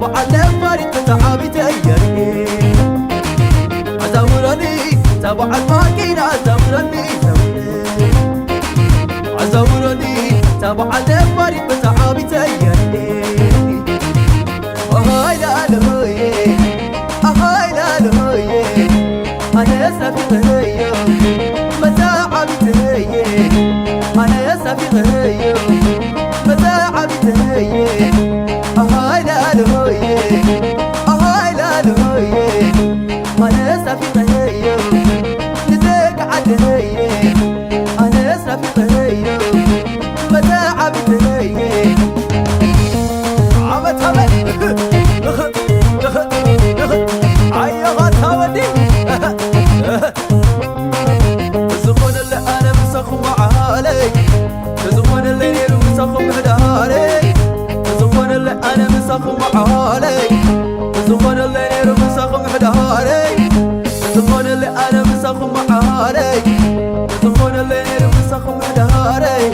በዓል ነፋሪት ተዓቢተ የርኢ ኣዛውረኒ፣ እታ በዓል ማኪና ኣዛውረኒ፣ ዘውረ ኣዛውረኒ፣ እታ በዓል ነፋሪት ተዓቢተ የርኢ ኣሃይ ላለ ሆየ፣ ኣሃይ ላለ ሆየ፣ ኣነ ሳፊቐዮ መተዓቢተየ፣ ኣነ ሳፊቐዮ መተዓቢተየ፣ ኣሃይ ላለ ሆየ፣ ኣሃይ ላለ ሆየ፣ ኣነ ሳፊቐዮ ንደቂ ዓደየ፣ ኣነ ሳፊቐዮ መተዓቢተየ። ዓመት ዓመት። ኣየኻ እታ ወዲ። ተዝኾነለይ ኣነ ምሳኹም መዓለይ። ተዝኾነለይ ነይሩ ምሳኹም ምሕዳረይ። ተዝኾነለይ ኣነ ምሳኹም መዓለይ። ተዝኾነለይ ነይሩ ምሳኹም ምሕዳረይ። ተዝኾነለይ ኣነ ምሳኹም መዓለይ። ተዝኾነለይ ነይሩ ምሳኹም ምሕዳረይ።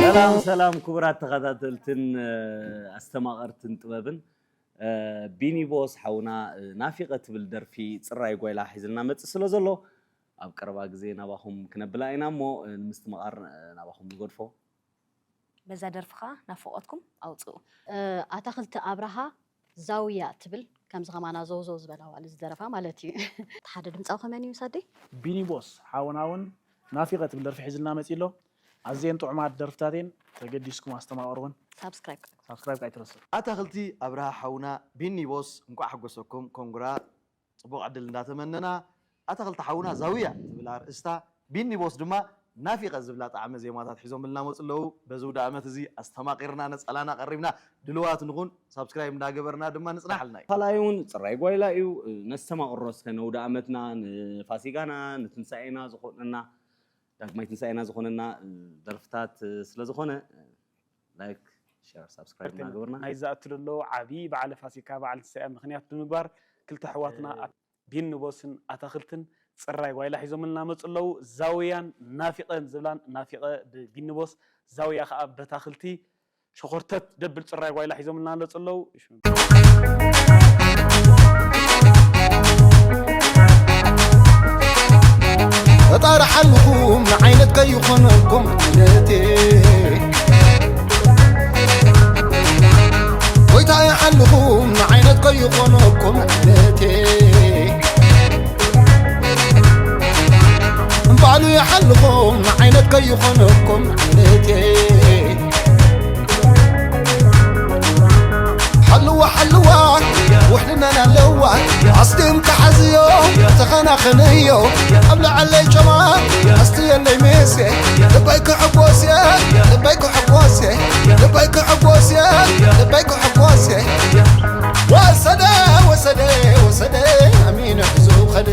ሰላም ሰላም ክቡራት ተኸታተልትን ኣስተማቐርትን ጥበብን፣ ቢኒ ቦስ ሓውና ናፊቐ ትብል ደርፊ ጽራይ ጓይላ ሒዝልና መጽእ ስለ ዘሎ ኣብ ቀረባ ግዜ ናባኹም ክነብላ ኢና እሞ ንምስትምቓር ናባኹም ንገድፎ። በዛ ደርፊ ኸዓ ናፍቖትኩም ኣውፅኡ። ኣታኽልቲ ኣብርሃ ዛውያ ትብል ከምዚ ከማና ዘውዘው ዝበላ ዋሉ ዝደረፋ ማለት እዩ። እቲ ሓደ ድምፃዊ ከመን እዩ ሳደይ? ቢኒ ቦስ ሓውና እውን ናፊቐ ትብል ደርፊ ሒዝልና መፂ ኣሎ። ኣዝየን ጥዑማት ደርፍታቴን ተገዲስኩም ኣስተማቕርወን። ሳብስክራይብ ሳብስክራይብ ኣይትረስዑ። ኣታኽልቲ ኣብርሃ ሓውና ቢኒ ቦስ እንኳዕ ሓጎሰኩም ኮንግራ ፅቡቕ ዕድል እንዳተመነና ኣታኽልቲ ሓውና ዛውያ ትብል ኣርእስታ ቢኒ ቦስ ድማ ናፊቐ ዝብላ ጣዕመ ዜማታት ሒዞምልና መፁ ኣለዉ። በዚ ውደ ኣመት እዚ ኣስተማቒርና ነፀላና ቀሪብና ድልዋት ንኹን ሳብስክራይብ እንዳገበርና ድማ ንፅናሓልና እዩ። ካልኣይ እውን ፅራይ ጓይላ እዩ። ነስተማቕሮ እስከ ነውደ ኣመትና ንፋሲጋና ንትንሳኤና ዝኾነና ዳግማይ ትንሳኤና ዝኾነና ደርፍታት ስለዝኾነ ላይክ ሸር ሳብስክራይብ እናገበርና ናይ ዝኣቱ ዘሎ ዓብዪ በዓለ ፋሲካ በዓል ትንሳኤ ምኽንያት ብምግባር ክልተ ኣሕዋትና ቢኒ ቦስን ኣታኽልትን ፅራይ ጓይላ ሒዞምልና መፁ ኣለዉ። ዛውያን ናፊቐን ዝብላን ናፊቐ ብቢኒ ቦስ ዛውያ ከዓ በታኽልቲ ሸኾርተት ደብል ፅራይ ጓይላ ሒዞምልና መፁ ኣለዉ። እጣርሓልኹም ንዓይነት ከይኾነኩም ዓይነቴ ጎይታ ይሓልኹም ንዓይነት ከይኾነኩም ዓይነቴ እምባሉ ይሓልኹም ንዓይነት ከይኾነኩም ዓይነቴ ሓልዋ ሓልዋ ውሕልናን ኣለዋ ኣስቲም ክሓዝዮ ተኸናኸነዮ ኣብ ላዕለይ ጨማ ኣስትየለይ ሜሴ ልበይ ክሕጎስየ ልበይ ክሕጎስየ ልበይ ክሕጎስየ ልበይ ክሕጎስየ ወሰደ ወሰደ ወሰደ ኣሚኑ ሒዙ ኸደ